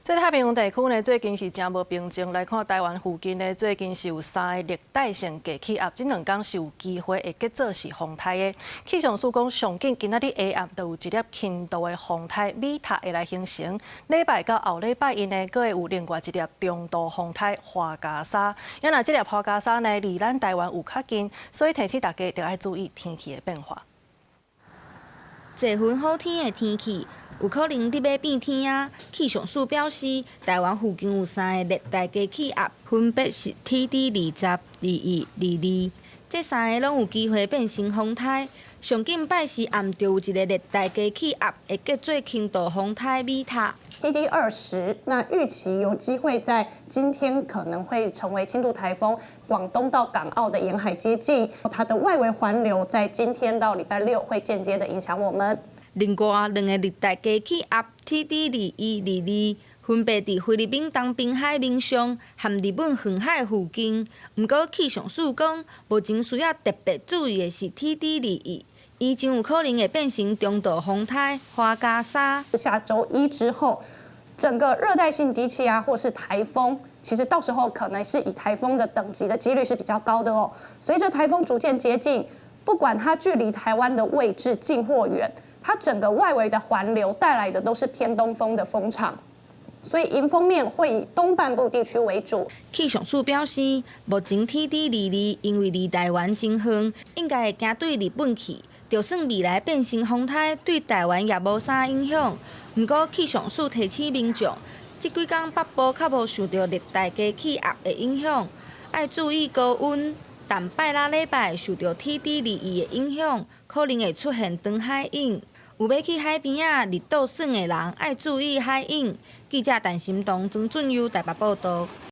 這太平洋地區呢，最近是誠無平靜。來看台灣附近呢，最近是有三个熱帶性低氣壓，這兩工是有機會會結做是風颱的。氣象署講，上緊今仔日下暗就有一粒輕度的風颱米塔會來形成。禮拜到後禮拜一呢，閣會有另外一粒中度風颱樺加沙。因為這粒樺加沙呢，離咱台灣有較近，所以提醒大家著愛注意天氣的變化。濟雲好天的天氣，有可能佇欲變天啊！氣象署表示，台灣附近有三個熱帶低氣壓，分別是 TD 20、21、22，這三个攏有機會變成風颱。上緊拜四暗就有一个熱帶低氣壓會結做輕度風颱米塔。 TD 20，那預期有機會在今天可能會成為輕度颱風，廣東到港澳的沿海接近，它的外圍環流在今天到禮拜六會間接的影響我們。另外，兩个熱帶低氣壓 TD 21、22，分別佇菲律賓東爿海面上和日本遠海附近。毋過氣象署講，目前需要特別注意的是 TD 21，伊真有可能會變成中度風颱樺加沙。下週一之後，整個熱帶性低氣壓或是颱風，其實到時候可能是以颱風的等級的幾率是比較高的哦。隨着颱風逐漸接近，不管它距離台灣的位置近或遠，它整個外圍的環流帶來的都是偏東風的風場，所以迎風面會以東半部地區為主。氣象署表示，目前 TD 22因為離台灣真遠，應該會行對日本去。就算未來變成風颱，對台灣也無啥影響。毋過氣象署提醒民眾，這幾工北部較無受著熱帶低氣壓的影響，愛注意高溫。但拜六禮拜受著 TD 21的影響，可能會出現長海湧。有欲去海邊仔綠島耍的人，愛注意海湧。記者陳心彤、曾俊優台北報導。